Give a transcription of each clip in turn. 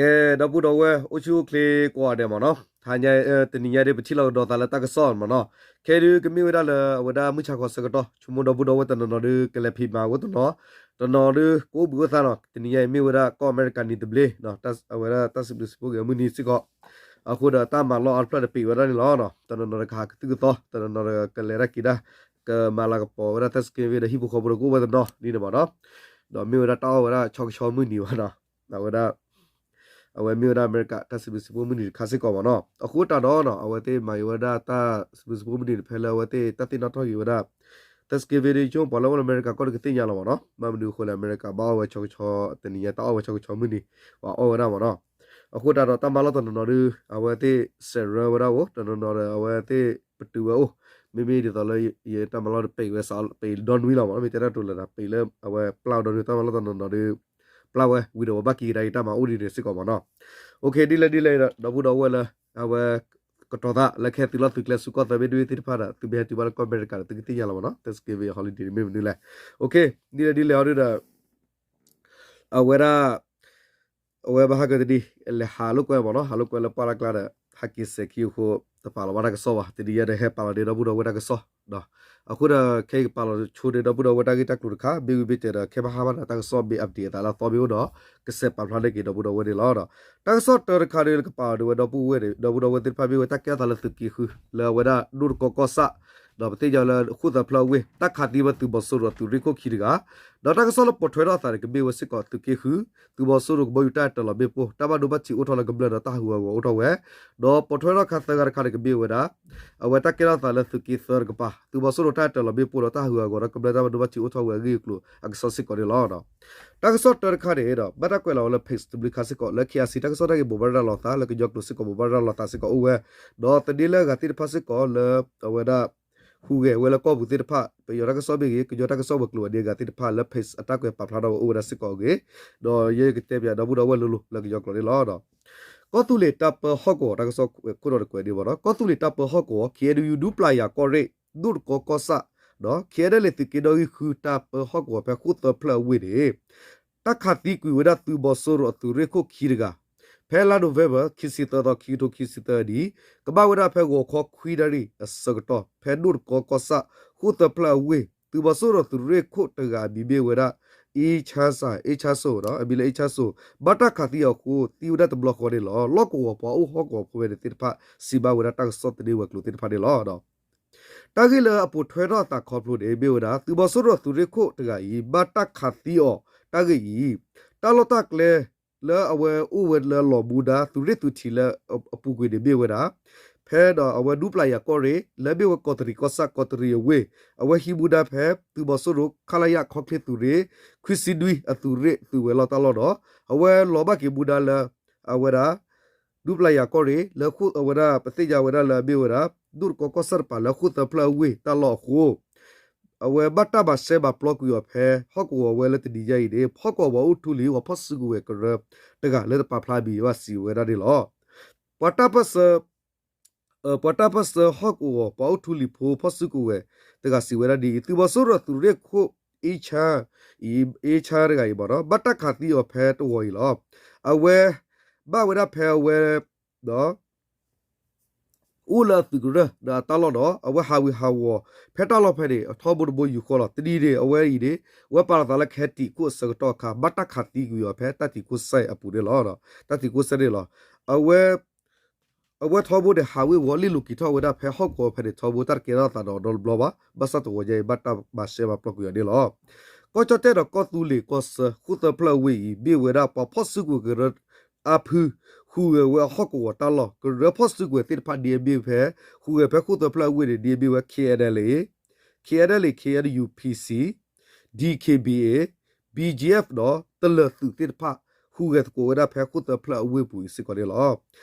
ကဲ ဒီပုၢ်ဒီဝဲၢ် အိၣ်ဆူၣ်အိၣ်ချ့ကိးဂၤဒဲးမ့ၢ်နီၤ, တနံၤညါ တနံၤညါဒ်ပထံၣ်လိာ်ကဒီးသးလၢတၢ်ကစီၣ်မ့ၢ်နီၤ, ခဲဒုးကမ့ၢ်ဝဲဒၣ်လၢအဝဲဒၣ်မုၢ်ဆါခီဆၢကတီၢ် ဆိကမိၣ်ဒီပုၢ်ဒီဝဲၢ်တနီၤနီၤဒုး ကလဲၤဖံးမၤဝဲတနီၤ, တနီၤဒုးကအိၣ်ဘှံးအိၣ်သါနီၤ, တနံၤညါအံၤမ့ၢ်ဝဲဒၣ်ကီၢ်အမဲရကၤနံၤတဘျ့, အဝဲဒၣ်တၢ်စံးဘျုးစံးဖှိၣ်က့ၤအမုၢ်နံၤစ့ၢ်ကီး, အဃိဒီးတၢ်မၤလီၢ်အါတဖျၢၣ်တပံးဝဲဒၣ်န့ၣ်လီၤ. တနီၤနီၤတခါကသုၣ်ကသီ, တနီၤနီၤကလဲၤတၢ်က့ၤတၢ်, ကမၤလၤကပီၤဝဲဒၣ် Thanksgiving ဒီးဟံၣ်ဖိဃီဖိဒီးကအိၣ်ဝဲတနီၤဒ်န့ၣ်မ့ၢ်နီၤ, ဒီးမ့ၢ်ဝဲဒၣ်တၢ်အီၣ်ဝဲဒၣ်ဆီကဆီမုၢ်နံၤဘၣ်နီၤ, အဝဲဒၣ် အဝဲမ့ၢ်ဝဲဒၣ်အမဲရကၤတၢ်စံးဘျုးစံးဖှိၣ်မုၢ်နံၤတခါစ့ၢ်ကီးမ့ၢ်နီၤ, အဃိတးဒီးနီၤ အဝဲသ့ၣ်မၤက့ၤဝဲဒၣ်တၢ်စံးဘျုးစံးဖှိၣ်မုၢ်နံၤန့ၣ် ဖဲလၢအဝဲသ့ၣ်တၢ်သ့ၣ်နီၣ်ထီၣ်က့ၤဝဲဒၣ် Thanksgiving ဒ်ဆိပှၤလၢအိၣ်လၢအမဲရကၤကီၢ်တကသ့ၣ်ညါလီၤမ့ၢ်နီၤ, ဘၣ်မနုၤအဃိလဲၣ် အမဲရကၤဘၣ်အီၣ်ဝဲဆီကဆီ, တနံၤညါတၢ်အီၣ်ဝဲဆီကဆီမုၢ်နံၤ, ပှၤအီၣ်ဝဲဒၣ်မ့ၢ်နီၤ, အဃိတးဒီးတၢ်မၤလီၢ်တနီၤနီၤဒုး အဝဲသ့ၣ်စဲးရၢဝဲဒၣ်အိၣ်, တနီၤနီၤဒီးအဝဲသ့ၣ်ပတုာ်ဝဲအိၣ်, မ့မ့ၢ်ဒ်သိးလၢယတၢ်မၤလီၢ်တပံးဝဲစး ပံးဒီနွံလီၤမ့ၢ်နီၤ, မ့ၢ်တဲတၢ်တိၤလၢ်ဒီး ပံးလၢအဝဲပျၢ်ဝဲဒီးတၢ်မၤလီၢ်တနီၤနီၤဒုး ပျၢ်ဝဲဝံၤဒီးပဘၣ်က့ၤကဒါက့ၤတၢ်မၤအိၣ်ဒ်န့ၣ်စ့ၢ်ကီးမ့ၢ်နီၤ, ဒ်လဲၣ်ဒ်လဲၣ်ဒီပုၢ်ဒီဝဲၢ်လၢ အဝဲ ကတီၤသးလၢခဲသုးလီၢ်သုးကျဲဆူကီၢ်သၢဘ့ၣ်ဒွဲၣ်သ့ၣ်တဖၣ်ဒီး သုမ့ၢ်ဟဲတုၤဘၣ်လၢကီၢ်အမဲရကၤဒီး သုကသ့ၣ်ညါလီၤမ့ၢ်နီၤ, Thanksgiving holiday န့ၣ်မ့ၢ်မနုၤလဲၣ်, ဒ်လဲၣ်ဒ်လဲၣ်အီၤဒုးဒီး အဝဲဒၣ် အဝဲဘၣ်ဟးကတဒံ လဲၤဟးလိာ်ကွဲမ့ၢ်နီၤ, ဟးလိာ်ကွဲလၢပှၢ်လၢ်ကျါဒီး ဟးက့ၤစဲးခံအဃိ တပာ်လီၤဘၣ်တၢ်ကစီၣ်ဘၣ်, တနံၤညါဒီးဟဲပာ်လီၤဒ့ဒီပုၢ်ဒီဝဲၢ်တၢ်ကစီၣ်, အဃိဒီးခဲအံၤကပာ်လီၤဆိဒ့ဒီပုၢ်ဒီဝဲၢ်တၢ်ဂ့ၢ်တၢ်ကျိၤတခါ ဘ့ၣ်ဝံၤဘ့ၣ်တဲဒီး ခဲမဟါဘၣ်ဒီးတၢ်ကစီၣ်မ့ၢ် update အသးလၢအသီမ့ၢ်အိၣ်ဒီး ကစဲးပာ်ဖျါန့ၢ်က့ၤဒီပုၢ်ဒီဝဲၢ်န့ၣ်လီၤ. တၢ်ကစီၣ်တၢတခါဒီးကပာ်အီၤဒ်ဝဲဒီပုၢ်ဝဲၢ်ဒီး ဒီပုၢ်ဒီဝဲၢ်သ့ၣ်တဖၣ်မ့ၢ်ဝဲတၢ်ကဲထီၣ်သးလၢသုးက့ဃု လၢအဝဲဒၣ်ဒိၣ်တကီကီၢ်ဆၣ် ဒီးပသ့ၣ်ညါလၢဃိၣ်သၢဖျၢၣ်အဝ့ၢ် တၢ်ခးသံဝဲသုးမီၤစိရိၤအသုးရ့ၣ်ခိၣ်ခံတဂၤ, ဒီးတၢ်ကစီၣ်လၢပိာ်ထွဲထီၣ်အသးန့ၣ် ကမ့ၢ်ဝဲစ့ၢ်ကီးသုးက့ဃု သုးမီၤစိရိၤကဘီယူၤတၢ်တၢၤလီၤမ့ၣ်ပိၢ် တၢ်ဘၣ်ဒိဘၣ်ထံးအိၣ်ထီၣ်လၢကမျၢၢ်ဒီးတၢ်ဟးဂူာ်ဟးဂီၤအိၣ်ထီၣ်ဝဲ, ဒီးပိာ်ထွဲထီၣ်ခါသၢဂၤတခါန့ၣ် ကမ့ၢ်ဝဲဒၣ် အဝဲတၢ်ကဲထီၣ်သးလၢသုးက့သၢတကပၤ သုးမီၤစိရိၤတၢ်တၢၤလီၤမ့ၣ်ပိၢ်ဒီးတၢ်ဟးဂူာ်ဟးဂီၤဒီးကမျၢၢ်တၢ်ဘၣ်ဒိဘၣ်ထံးအိၣ်ထီၣ်ဝဲအဂ့ၢ်အကျိၤအကစီၣ်စ့ၢ်ကီးန့ၣ်လီၤ. တၢ်ကစီၣ်တၢတခါန့ၣ်ဒီး ဘၣ်တၢ်ကွဲးလီၤဝဲလၢ page တဘျုးခါစ့ၢ်ကီးလၢ KIC တၢ်ကစီၣ်တၢ်ဂ့ၢ်ဘိးဘၣ်ရၤလီၤသး လၢကညီကျိာ်စ့ၢ်ကီးဘိးဘၣ်ရၤလီၤသးစ့ၢ်ကီးအိၣ်ဝဲ, ဒီးသန့လၢအဂၤသ့ၣ်တဖၣ်စ့ၢ်ကီးလၢ အဝဲဒၣ် ဟူးဂဲၤဝဲလၢကီၢ်ပူၤသ့ၣ်တဖၣ် ပယီၤတၢ်ကစီၣ်မ့ၢ်ဂ့ၤ ကညီတၢ်ကစီၣ်ဝဲၤကျိၤအဒ့အဂၤသ့ၣ်တဖၣ်လၢ page အတၢ်ကွဲးပာ်ဖျါထီၣ်ဝဲအိၣ်ဝဲဒၣ်စ့ၢ်ကီးအဂ့ၢ်, ဒီးယဲယကတဲပၠးဒီပုၢ်ဒီဝဲၢ်လိၤလိၤလၢကညီကျိာ်န့ၣ်လီၤ. ကီၢ်သူလ့ၤတၢ်ပၢဟီၣ်ကဝီၤတၢ်ကစီၣ်ခိၣ်တီတကွဲးဒံးဘၣ်ဒီး ကီၢ်သူလ့ၤတၢ်ပၢဟီၣ်ကဝီၤ KNU ဒူပျၢ်ယၤကီၢ်ရ့ၣ် ဒိၣ်တကီကီၢ်ဆၣ် ဒီး KNLA သုးက့ဒီဂံၢ်ဃုတၢ်ပၢဟီၣ်ကဝီၤဖဲဃိၣ်သၢဖျၢၣ်အဝ့ၢ်န့ၣ် တၢ်ခးသံကွံာ်ဝဲဒၣ်သုးမီၤစိရိၤအသုးရ့ၣ်ခိၣ်ခံတဂၤ ဖဲလါ November ခံဆံသၢသီ ခံကထိခံဆံသၢအနံၤ ကဘၣ်ဝဲဒၣ်ဖဲဂီၤခီခွံနၣ်ရံၣ်အဆၢကတီၢ် ဖဲဒိၣ်တကီကီၢ်ဆၣ် ဃိၣ်သၢဖျၢၣ်အဝ့ၢ် သုးမီၤစိရိၤသုးရ့ၣ်ခိၣ်တဂၤအမံၤမ့ၢ်ဝဲဒၣ် အ့ၣ်ဆါစိၤ အ့ၣ်ဆါစိၤ အမံၤလၢအ့ၣ်ဆါစိၤ ဘၣ်တၢ်ခးသံအီၤအဃိ သံဝဲဒၣ်တဘျီဃီန့ၣ်လီၤ. လီၢ်ကဝီၤပှၤအိၣ်ဟီၣ်ကဝီၤဖိဝဲန့ၣ်သ့ၣ်တဖၣ် စံးဘၣ်ဝဲဒၣ်တၢ်ကစီၣ်သန့ဝဲၤကျိၤသ့ၣ်တဖၣ်န့ၣ်လီၤ. တၢ်ဂ့ၢ်လၢအပိာ်ထွဲထီၣ်အသးခီဖျိန့ၣ် မ့ၢ်ဝဲဒၣ် သုးမီၤစိရိၤသုးရ့ၣ်ခိၣ်တဂၤအံၤ ဘၣ်တၢ်ခးသံအီၤတၢ်ဂ့ၢ်အံၤ တၢ်လီၢ်တၢ်ကျဲလၢအဝဲအိၣ်ဝဲလၢအလီၤမူဒါ သုးရ့ၣ်သုးထံးလၢအပူၤကွံာ်န့ၣ်မ့ၢ်ဝဲဒၣ် ဖဲဒီးအဝဲဒူပျၢ်ယၤကီၢ်ရ့ၣ် လၢမ့ၢ်ဝဲကီးတရံးကီၢ်ဆၣ်ကီးတရံးအဝ့ၢ် အဝဲဟံးမူဒါဖဲ သုးမီၤစိရိၤ ခလရ ခီချ့သုးရ့ၣ် ခွံဆံနွံအသုးရ့ၣ်သုးဝဲၤလီၢ်တၢ်လီၢ်ဒီး အဝဲလီၤဘၣ်က့ၤမူဒါလၢ အဝဲဒၣ် ဒူပျၢ်ယၤကီၢ်ရ့ၣ် လၢအဝဲဒၣ်ပသ့ၣ်ညါဝဲဒၣ်လၢအမ့ၢ်ဝဲဒၣ် ဒိၣ်တကီကီၢ်ဆၣ်တပၤလၢဃိၣ်သၢဖျၢၣ်အဝ့ၢ်တၢ်လီၢ်အဃိ အဝဲဘၣ်တၢ်မၤစဲမၤပျီကွံာ်အီၤဖဲ ဟီၣ်ကဝီၤဝဲလၢတနံၤညါအံၤန့ၣ် ဟီၣ်ကဝီၤပှၤအိၣ်ထူလံၤပှၤဖီၣ်စုကဝဲၤကရၢတဂၤလၢတပာ်ဖျါမံၤဘၣ်စံးဝဲဒၣ်န့ၣ်လီၤ. ပှၤတၢ်ပၢၢ်ဆၢ ပှၤတၢ်ပၢၢ်ဆၢဟီၣ်ကဝီၤပှၤအိၣ်ထူလံၤဖိဖီၣ်စုကဝဲၤတဂၤစံးဝဲဒၣ်ဒ်အံၤ သုးမီၤစိရိၤသုးရ့ၣ်ခိၣ် အ့ၣ်ဆါ အံၤ အ့ၣ်ဆါတဂၤအံၤဘၣ်ဒီး ဘၣ်တၢ်ခးသံအီၤဖဲတဝီၤအံၤလီၤ. အဝဲ ဘၣ်ဝဲဒၣ်ဖဲအဝဲ ဒီး အိၣ်လၢအသုးကရၢၢ်ဒီးအတၢ်လီၢ်ဒီး အဝဲဟးဝ့ၤဟးဝီၤ ဖဲတၢ်လီၢ်ဖဲန့ၣ် အထီဘိတဘိယူၤဃီလီၤ. တနံၤန့ၣ် အဝဲအံၤန့ၣ် အဝဲပာ်လီၤသးလၢကဟဲတံာ်ခိၣ်အဆၢကတီၢ်အခါ ဘၣ်တၢ်ခးသံကွံာ်အီၤဖဲတၢ်တံာ်ခိၣ်စဲအပူၤန့ၣ်လီၤ. တၢ်တံာ်ခိၣ်စဲန့ၣ်လီၤ. အဝဲ အဝဲထီဘိန့ၣ် ဟးဝ့ၤဝီၤလံၣ်လိၤက့ၤထီၣ်ဝဲဒၣ်ဖဲဟီၣ်ကဝီၤဖဲန့ၣ် ထီဘိတၢ်တကဲထီၣ်သးဒီးအီၤနီတဘျီဘၣ်. ဘၣ်ဆၣ်တဝီၤညါအံၤ ဘၣ်တၢ်မၤစဲမၤပျီကွံာ်အီၤန့ၣ်လီၤ. ကီၢ်ကၠီၣ်တဲၣ်ဒီးကီၢ်သူလ့ၤကီၢ်ဆၢ ဃိၣ်သၢဖျၢၣ်အဝ့ၢ်အံၤ မ့ၢ်ဝဲဒၣ်ပှၤဖီၣ်စုကဝဲၤကရၢအါဖု ဟူးဂဲၤဝဲအဟီၣ်ကဝီၤတၢ်လီၢ် ကရၢဖီၣ်စုကဝဲၤသ့ၣ်တဖၣ်ဒ်အမ့ၢ်ဖဲ ဟူးဂဲၤဖဲဃိၣ်သၢဖျၢၣ်အဝ့ၢ်န့ၣ် ဒ်အမ့ၢ်ဝဲ KNLA KNLA KNU PC DKBA BGF ဒီးတလၢၤသုးသ့ၣ်တဖၣ် ဟူးဂဲၤသကိးဝဲဒၣ်ဖဲဃိၣ်သၢဖျၢၣ်အဝ့ၢ်ပူၤအံၤစ့ၢ်ကီးန့ၣ်လီၤ.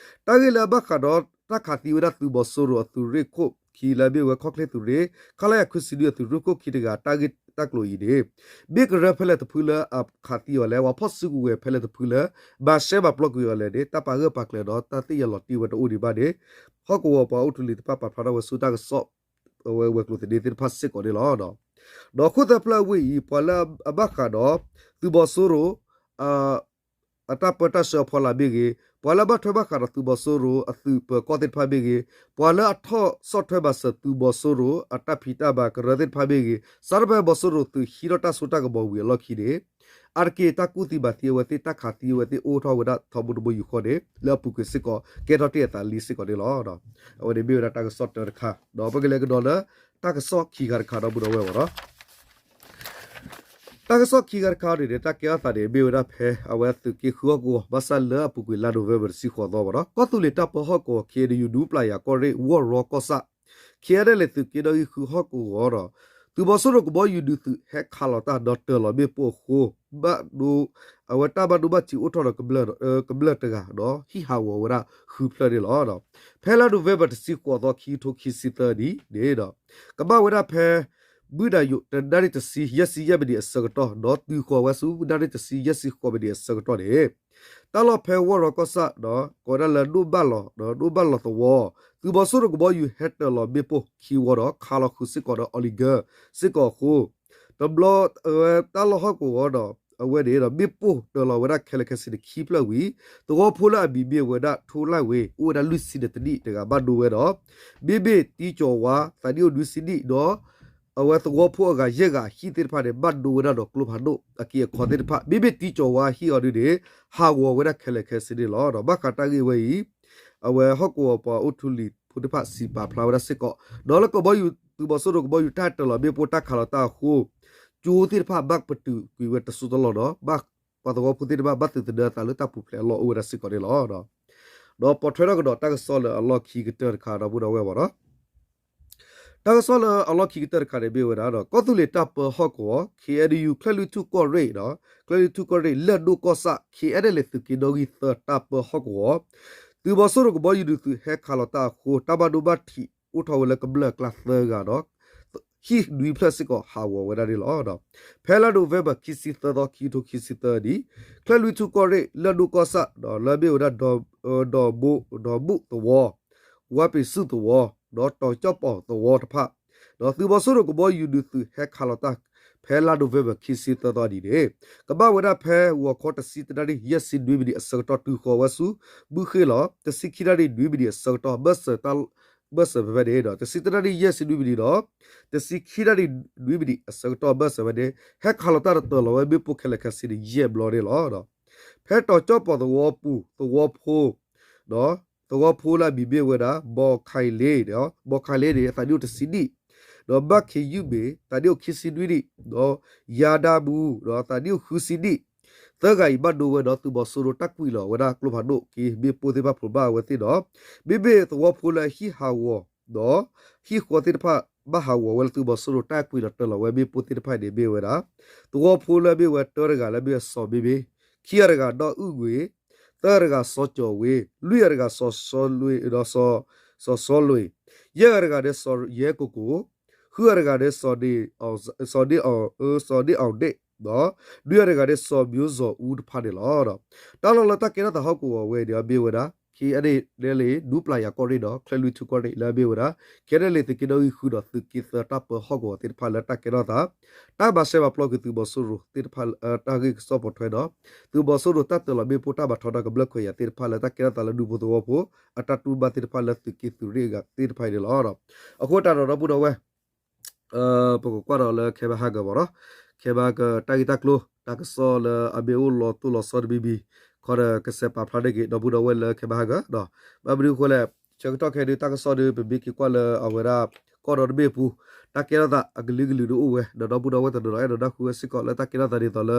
တၢ်ဂ့ၢ်လၢအဘၣ်ဃးဒီးတၢ်ခးသံဝဲဒၣ်သုးမီၤစိရိၤအသုးရ့ၣ်ခိၣ်ခံလၢအမ့ၢ်ဝဲခီၣ်ချ့သုးရ့ၣ် ခလရ ခွံဆံနွံအသုးရ့ၣ်ခိၣ်ခံတဂၤ တၢ်ဂ့ၢ်တၢ်ကျိၤအံၤန့ၣ် မ့ၢ်ကရၢဖဲလဲၣ်တဖုလၢအခးသံအီၤလဲၣ် ပှၤဖီၣ်စုကဝဲၤဖဲလဲၣ်တဖုလၢ မၤစဲမၤပျီကွံာ်အီၤလဲၣ်န့ၣ် တၢ်ပာ်ဂၢၢ်ပာ်ကျၢၤဒီးတၢ်သ့ၣ်ညါလီၤတံၢ်ဝဲတအိၣ်ဒံးဘၣ်န့ၣ် ဟီၣ်ကဝီၤပှၤအိၣ်ထူလံၤတဖၣ်ပာ်ဖျါထီၣ်ဝဲဆူတၢ်ကစီၣ် အဝဲဝဲၤကျိၤသန့သ့ၣ်တဖၣ်စ့ၢ်ကီးန့ၣ်လီၤ. ဒီးဃိၣ်သၢဖျၢၣ်အဝ့ၢ်အံၤ ပှၤလၢအဘၣ်ဃးဒီး သုးမီၤစိရိၤ အ အတၢ်ပၢတၢ်ဆှၢအဖီလာ်မ့ၢ်ဂ့ၤ, ပှၤလၢအဘၣ်ထွဲဘၣ်ဃးဒီးသုးမီၤစိရိၤအသုးပၢၤကီၢ်သ့ၣ်တဖၣ်မ့ၢ်ဂ့ၤ, ပှၤလၢအထီၣ်ဆီၣ်ထွဲမၤစၢၤသုးမီၤစိရိၤအတၢ်ဖံးတၢ်မၤကရၢသ့ၣ်တဖၣ်မ့ၢ်ဂ့ၤ, စးထီၣ်ဖဲမီၤစိရိၤသုးဟံးထီၣ်တၢ်စိတၢ်ကမီၤဝံၤအလီၢ်ခံန့ၣ် အါတက့ၢ်တၢ်ကူၣ်သံမၤသံအဝဲသ့ၣ် တၢ်ခးသံအဝဲသ့ၣ်အိၣ်ထီၣ်ဝဲဒၣ်ထီဘိတဘိယူၢ်ဃီန့ၣ် လၢအပူၤကွံာ်စ့ၢ်ကီး ကဲထီၣ်တ့ၢ်အသးလံစ့ၢ်ကီးန့ၣ်လီၤ. အဝဲန့ၣ်မ့ၢ်ဝဲဒၣ်တၢ်ကစီၣ်တၢတခါ, ဒီးပကလဲၤကဒီးလၢ တၢ်ကစီၣ်ခံခါတခါဒီပုၢ်ဒီဝဲၢ်ဘၣ်ဒီး တၢ်ကစီၣ်ခံခါတခါန့ၣ်န့ၣ် တၢ်ကဲထီၣ်သးန့ၣ် မ့ၢ်ဝဲဒၣ်ဖဲ အဝဲသုးက့ဃုဟီၣ်ကဝီၤ ဘၣ်ဆၣ်လၢအပူၤကွံာ်လါနိၣ်ဝ့ဘၢၣ်တဆံဃိးသီဘၣ်ဒီး ကီၢ်သူလ့ၤတၢ်ပၢဟီၣ်ကဝီၤ ခ့ၣ်အဲၣ်ယူၣ် ဒူပျၢ်ယၤကီၢ်ရ့ၣ် ဝီၢ်ရီကီၢ်ဆၣ် ခ့ၣ်အဲၣ်အဲၣ်လ့ၣ်သုးက့နီၣ်ဂံၢ်ဃုဟီၣ်ကဝီၤဒီး သုးမီၤစိရိၤကဘီယူၤဒုးသုးဟဲခးလီၤတၢ်ဒီးတၢၤလီၤမ့ၣ်ပိၢ်အဃိ ဘၣ်ဒိ အဝဲတၢ်ဘၣ်ဒိဘၣ်ထံးအိၣ်ထီၣ်ဒီး ကမျၢၢ်တဂၤဒီးဟံၣ်ဟးဂီၤဝဲဒၣ်ဃုဖျၢၣ်န့ၣ်လီၤ. ဖဲလါနိၣ်ဝ့ဘၢၣ်တဆံဃိးသီ ခံကထိခံဆံသၢနံၣ်န့ၣ်ဒီး ကဘၣ်ဝဲဒၣ်ဖဲ မုၢ်နၤယိာ် တနၣ်ရံၣ်တဆံ ယဲၢ်ဆံယဲၢ်မံးနံးအဆၢကတီၢ် ဒီးတုၤဃီၤဝဲဆူ မုၢ်နၤရံၣ်တဆံယဲၢ်ဆံဃိးမံးနံးအဆၢကတီၢ်န့ၣ် တၢ်လီၢ်ဖဲဝီၢ်ရီကီၢ်ဆၣ်ဒီး ကိးဝဲဒၣ်လၢဒိၣ်ဘၣ်လီၤ ဒီးဒိၣ်ဘၣ်လီၤသဝီ သုးမီၤစိရိၤကဘီယူၤဟဲတၢၤလီၤမ့ၣ်ပိၢ်ခံဝီဒီး ခးလီၤဃုာ်စ့ၢ်ကီးဒီး Oregon စ့ၢ်ကီးအဃိ တဘျီ တၢ်လီၢ်ဟီၣ်ကဝီၤဒီး အဝဲန့ၣ်ဒီး မ့ၣ်ပိၢ်တၢၤလီၤဝဲဒၣ်ခဲလၢာ်ခဲဆ့န့ၣ်ခံဖျၢၣ်ဝံၤ သဝီဖိလၢအမံၤမ့ၢ်ဝဲဒၣ် ထိလၢ်ဝ့ အိၣ်ဝဲဒၣ်လွံၢ်ဆံန့ၣ်တနံၣ်တဂၤဘၣ်ဒိဝဲဒီး မ့မ့ၢ်တံကၠီၤဝါ သးနံၣ်အိၣ်နွံဆံနံၣ်ဒီး အဝဲသဝီဖိအဂၤယဲၢ်ဂၤအဟံၣ်သ့ၣ်တဖၣ်န့ၣ် ဘၣ်ဒိဝဲဒၣ်ဒီးကျိဖးဒိၣ်အက့အခီသ့ၣ်တဖၣ် မ့မ့ၢ်တံကၠီၤဝါအဟံၣ်အီၤဒုန့ၣ် ဟးဂီၤဝဲဒၣ်ခဲလၢာ်ခဲဆ့န့ၣ်လီၤ. ဒီးဘၣ်ဃးတၢ်ဂ့ၢ်ဝဲအံၤ အဝဲဟီၣ်ကဝီၤပှၤအိၣ်ထူလံၤဖိသ့ၣ်တဖၣ်စံးပာ်ဖျါဝဲဒၣ်စ့ၢ်ကီး ဒီးလၢကဘီယူၤ သုးမီၤစိရိၤကဘီယူၤတၢ်တၢၤလီၤမ့ၣ်ပိၢ်တၢ်ခးလီၤတၢ်အဃိ ကၠိသ့ၣ်တဖၣ်ဘၣ်ပတုာ်ကွံာ်ဝဲတစိၢ်တလီၢ်ဒီး ဘၣ်ပှၤသဝီဖိသ့ၣ်တဖၣ်ဘၣ်သုးသဒၢအသးလၢတၢ်ပူၤဖျဲးအလီၢ်အိၣ်ဝဲဒၣ်စ့ၢ်ကီးန့ၣ်လီၤ. ဒီးပိာ်ထွဲထီၣ်ကဒီးတၢ်ကစီၣ်လၢအလီၢ်ခံကတၢၢ်တခါဒီပုၢ်ဒီဝဲၢ်ဘၣ်ဒီး တၢ်ကစီၣ်လၢအလီၢ်ခံကတၢၢ်တခါန့ၣ်မ့ၢ်ဝဲဒၣ်ဒီး ကီၢ်သူလ့ၤတၢ်ပၢဟီၣ်ကဝီၤ ခ့ၣ်အဲၣ်ယူၣ် ချၢၣ်လွံၢ်ထူၣ်ကီၢ်ရ့ၣ်ဒီး ချၢၣ်လွံၢ်ထူၣ်ကီၢ်ရ့ၣ် လၢၢ်ဒိၣ်ကီၢ်ဆၣ် ခ့ၣ်အဲၣ်အဲၣ်လ့ၣ်သုးက့နီၣ်ဂံၢ်သၢတၢ်ပၢဟီၣ်ကဝီၤ သုးမီၤစိရိၤကဘီယူၤဒုးသုးဟဲခးလီၤတၢ်အဃိ တၢ်ဘၣ်ဒိဘၣ်ထံးအိၣ်ထီၣ်ဝဲလၢကမျၢၢ်အကျါသၢဂၤဒီး ဟံၣ်နွံဖျၢၣ်စ့ၢ်ကီးဟးဂီၤဝဲဒၣ်န့ၣ်လီၤ. ဒီး ဖဲလါနိၣ်ဝ့ဘၢၣ်ခံဆံသၢသီ ခံကထိခံဆံသၢနံၣ် ချၢၣ်လွံၢ်ထူၣ်ကီၢ်ရ့ၣ် လၢၢ်ဒိၣ်ကီၢ်ဆၣ် ဒီးလၢအမ့ၢ်ဝဲဒၣ် ဒီး ဒီးမူးသဝီ ဝါပ့ၤဆူၣ်သဝီ ဒီးတီၤကၠီၣ်ပီၤသဝီတဖၣ် ဒီးသုးမီၤစိရိၤကဘီယူၤဒုးသုးဟဲခးလီၤတၢ် ဖဲလါနိၣ်ဝ့ဘၢၣ်ခံဆံသၢသီနံၤန့ၣ် ကဘၣ်ဝဲဒၣ်ဖဲဂီၤခီတဆံတနၣ်ရံၣ် ယဲၢ်ဆံနွံမံးနံးအဆၢကတီၢ်တုၤဃီၤဝဲဆူ ဘုဃ့ၣ်လီၤ တဆံခံနၣ်ရံၣ်နွံမံးနံးအဆၢကတီၢ် ဘၢၣ်စၢၤတၢ် ဘၢၣ်စၢၤဖဲဖဲန့ၣ်ဒီး တဆံတနၣ်ရံၣ် ယဲၢ်ဆံနွံမံးနံးဒီး တဆံခံနၣ်ရံၣ်နွံမံးနံးအဆၢကတီၢ် ဘၢၣ်စၢၤဖဲန့ၣ် ဟဲခးလီၤတၢ်တတၢၤလီၤဝဲမ့ၣ်ပိၢ်ခဲလၢာ်ခဲဆ့န့ၣ် ယဲၢ်ဘျီန့ၣ်လီၤ. ဒီး ဖဲတီၤကၠီၣ်ပီၤသဝီပူၤ သဝီဖိ ဒီး သဝီဖိလၢအမံၤမ့ၢ်ဝဲဒၣ် ဘီခၢၣ်လ့ ဘီခၢၣ်လ့န့ၣ် အသးနံၣ်အိၣ်တဆံနံၣ်, ဒီးဘၣ်ခ့ယုၢ်မ့ၢ် သးနံၣ်အိၣ်ခံဆံနွံနံၣ်, ဒီးယၤဒၤမူ ဒီးသးနံၣ်အိၣ်ဃုဆံနံၣ်, သၢဂၤအံၤဘၣ်ဒိဝဲဒီး သုးမီၤစိရိၤတၢ်ကွံာ်လီၤဝဲဒၣ်ကျိဖးဒိၣ်က့ၤ မ့ၣ်ပိၢ်သ့ၣ်တဖၣ်ဖျိးဘၣ်အဝဲသ့ၣ်ဒီး မ့မ့ၢ်သဝီဖိလၢအဟံၣ်ဟးဂီၤ ဒီး ဟံၣ်ဃီသ့ၣ်တဖၣ် ဘၣ်ဟးဂီၤဝဲလၢသုးမီၤစိရိၤတၢ်ကွံာ်လီၤတၢၤလီၤဝဲ မ့ၣ်ပိၢ်သ့ၣ်တဖၣ်န့ၣ်မ့ၢ်ဝဲဒၣ် သဝီဖိလၢအမ့ၢ်ဝဲတၢတဂၤလၢအမ့ၢ်ဝဲစီၤမ့မ့, ခံဂၤတဂၤဒီးအုၣ်ဝ့ၤ, သၢဂၤတဂၤစီၤကၠီၤဝ့ၤ, လွံၢ်ဂၤတဂၤစီၤစီလူး ဒီး စီၤစီလူး, ယဲၢ်ဂၤတဂၤဒီးစီၤယဲၢ်ကိၢ်ကိၢ်, ဃုဂၤတဂၤဒီး စီၤဒ့ၣ်အီၣ်ဒ့ၣ်, ဒီး နွံဂၤတဂၤဒီးစီၤမၠိစီၤအူတဖၣ်န့ၣ်လီၤ. ဒီး တၢ်လီၢ်လၢတၢ်ကဲထီၣ်သးဟီၣ်ကဝီၤဝဲန့ၣ်မ့ၢ်ဝဲဒၣ် ခ့ၣ်အဲၣ်လ့ၣ် ဒူပျၢ်ယၤကီၢ်ရ့ၣ်ဒီး ချၢၣ်လွံၢ်ထူၣ်ကီၢ်ရ့ၣ်လၢအမ့ၢ်ဝဲဒၣ် ခ့ၣ်အဲၣ်လ့ၣ်သုးက့နီၣ်ဂံၢ်ဃုဒီးသုးက့သၢတၢ်ပၢဟီၣ်ကဝီၤသ့ၣ်တဖၣ်လၢတၢ်ကဲထီၣ်သး တၢ်မၤစဲမၤပျီကွံာ်သုးမီၤစိရိၤသ့ၣ်တဖၣ် တၢ်ဂ့ၢ်ကစီၣ်ပိာ်ထွဲဒီး သုးမီၤစိရိၤတၢ်တၢၤလီၤမ့ၣ်ပိၢ်တၢ်ဘၣ်ထီဒါကမျၢၢ်ခွဲးယာ်သ့ၣ်တဖၣ်လၢတၢ်ကဲထီၣ်သးလၢဒူဖိသဝီဖိ အတၢ်တူၢ်ဘၣ်သ့ၣ်တဖၣ်လၢသုးက့သုးရ့ၣ်အဂၤသ့ၣ်တဖၣ်အံၤန့ၣ်လီၤ. အဃိတၢ်ဒီးဒီပုၢ်ဒီဝဲၢ် ပကကွၢ်ဒီးလၢခဲဘၣ်ဟးဂီၤဘၣ်ဒီး ခဲဘၣ်ကတၢ်ဂ့ၢ်တၢ်ကျိၤ တၢ်ကစီၣ်လၢအမ့ၢ်အိၣ်လီၤတိၢ်လီၤဆီတမံၤမံၤ ခီဒီးကစဲးပာ်ဖျါန့ၢ်က့ၤ ဒီပုၢ်ဒီဝဲၢ်လၢခဲဘၣ်ဟးဂီၤဒီး ဘၣ်မနုၤအဃိလဲၣ် ဆၢကတီၢ်ခဲဒုးတၢ်ကစီၣ်ဒီး ပမ့ၢ်က့ၤကွၢ်လၢအဝဲဒၣ် ကီၢ်ဒီတဘ့ၣ်အပူၤ တၢ်ကဲထီၣ်သးအကလုာ်ကလုာ်ဒုးအိၣ်ဝဲ ဒီးဒီပုၢ်ဒီဝဲၢ်တနီၤနီၤအဲၣ်ဒိးနၢ်ဟူဝဲစ့ၢ်ကီးလၢတၢ်ကဲထီၣ်သးဒ်သိးလၢ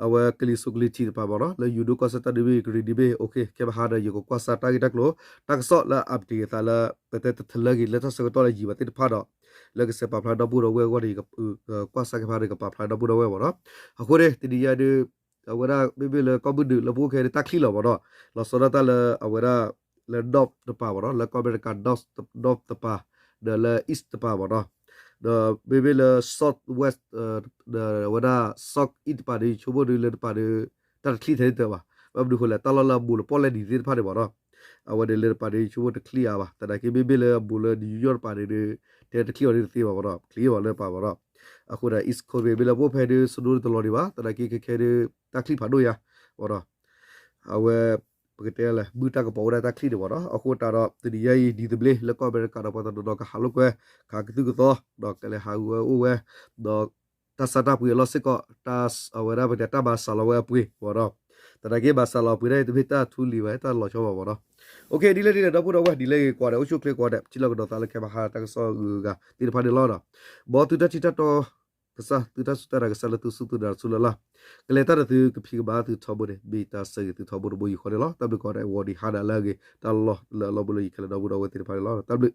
အဝဲကလံၤစိးကလံၤထံးတပၤမ့ၢ်နီၤ လၢယိၤဒိၣ်ကီၢ်စဲၣ်တၢ်ဒုးမ့ၢ်ဂ့ၤ ကရံၣ်ဒံးမ့ၢ်ဂ့ၤ ခဲဘၣ်ဟးဒီး ယကကွၢ်စၢ်တၢ်ဂ့ၢ်တၢ်ကျိၤ တၢ်ကစီၣ်လၢအပတံၤအသးလၢ ပတဲတထလၢဂ့ၤ လၢတၢ်ဆၢကတီၢ်လၢယံာ်ဘၣ်သ့ၣ်တဖၣ်ဒီး လၢကစဲးပာ်ဖျါဒီပုၢ်ဒီဝဲၢ်အဂီၢ်န့ၣ် ယကကွၢ်စၢ်ကဖါဒီးကပာ်ဖျါဒီပုၢ်ဒီဝဲၢ်မ့ၢ်နီၤ အဃိန့ၣ် တနံၤညါဒုး အဝဲဒၣ်မ့မ့ၢ်လၢကီၢ်မုၢ်ဒုးလၢပအိၣ်ခဲအံၤဒုးတၢ်ချံၣ်လီၤမ့ၢ်နီၤ လီၤဆီဒၣ်တၢ်လၢအဝဲဒၣ် လၢ north တပၤမ့ၢ်နီၤ လၢကီၢ်အမဲရကၤ north တပၤ ဒီးလၢ east တပၤမ့ၢ်နီၤ ဒီးမ့မ့ၢ်လၢ southwest ဒီးအဝဲဒၣ် south east တပၤဒီး ယဆိကမိၣ်ဒုးလၢတပၤဒီး တၢ်တချံၣ်ထဲန့ၣ်တၢ်ဘၣ် ဘၣ်မနုၤအဃိလဲၣ် တၢ်လီၢ်လၢအဘူးလၢပီၣ်လဲၣ်ဒံးသ့ၣ်တဖၣ်န့ၣ်မ့ၢ်နီၤ အဝဲန့ၣ်လၢတပၤဒီး ယဆိကမိၣ်တချံၣ်အါဘၣ် သနာ်က့မ့မ့ၢ်လၢအဘူးလၢ New York တပၤန့ၣ်ဒီး ထဲတချံၣ်အီၤဒုးတသ့ဘၣ်မ့ၢ်နီၤ ချံၣ်အီၤလၢတပၤမ့ၢ်နီၤ အဃိဒီး east coast မ့မ့ၢ်လၢပအိၣ်ဖဲဒုး snow တလီၤဒံးဘၣ် သနာ်က့ခဲခဲဒုး တၢ်ချံၣ်ဖးဒိၣ်ယါမ့ၢ်နီၤ အဝဲ ပကတဲလၢ ဘုတၢ်ကပီၤအိၣ်ဒၣ်တၢ်ချံၣ်န့ၣ်ဘၣ်ဒီး အဃိသတးဒီး တနံၤညါအံၤ ဒ်သဘျ့လၢကီၢ်အမဲရကၤဒီး ပှၤတနီၤနီၤကဟးလိာ်ကွဲ ကဟးကသုၣ်ကသီ ဒီးကလဲၤဟးဂူာ်ဝဲအိၣ်ဝဲ ဒီးတၢ်ဆါတၢ်ပှ့ၤအလီၢ်စ့ၢ်ကီး တၢ်အဝဲဒၣ်ပတဲတၢ်မၤစှၤလီၤဝဲအပှ့ၤဘၣ်ဒီး သနာ်က့မၤစှၤလီၤအပှ့ၤဒၣ်အံၤ တမ့ၢ်တၢ်ထူလံၤဘၣ် တၢ်လီၤဆီဘၣ်ဘၣ်ဒီး အိၣ်ခ့ ဒ်လဲၣ်ဒ်လဲၣ် ဒီပုၢ်ဒီဝဲၢ် ဒ်လဲၣ်ဂ့ၤကွၢ်ဒီး အိၣ်ဆူၣ်အိၣ်ချ့ကွၢ်ဒီး ထံၣ်လိာ်ကဒီးသးလၢကဲမဟါတၢ်ကစီၣ်အဂုၤအဂၤသ့ၣ်တဖၣ်န့ၣ်လီၤဒီး မ်သုတၢ်ထံၣ်တၢ်တီ ကစၢ် သုတၢ်စူၢ်တၢ်နာ်ကစၢ်လၢသုစူၢ်သုနာ်ဆူလၢ်လၢ် ကလဲၤတၢ်ဒီးသုကဖံးကမၤသုထီဘိန့ၣ် မ့ၢ်တၢ်ဆၢဂ့ၤသုထီဘိတဘိယူၢ်ဃီန့ၣ်လီၤ. တၢ်ဘျုးကိးဂၤဒဲး ဂီၤနံၤဟါနၤလၢအဂ့ၤ တၢ်လီၢ်လၢအလီၢ်ဘိလၢယခဲလၢာ်ဒီပုၢ်ဒီဝဲၢ်သ့ၣ်တဖၣ်န့ၣ်လီၤ. တၢ်ဘျုး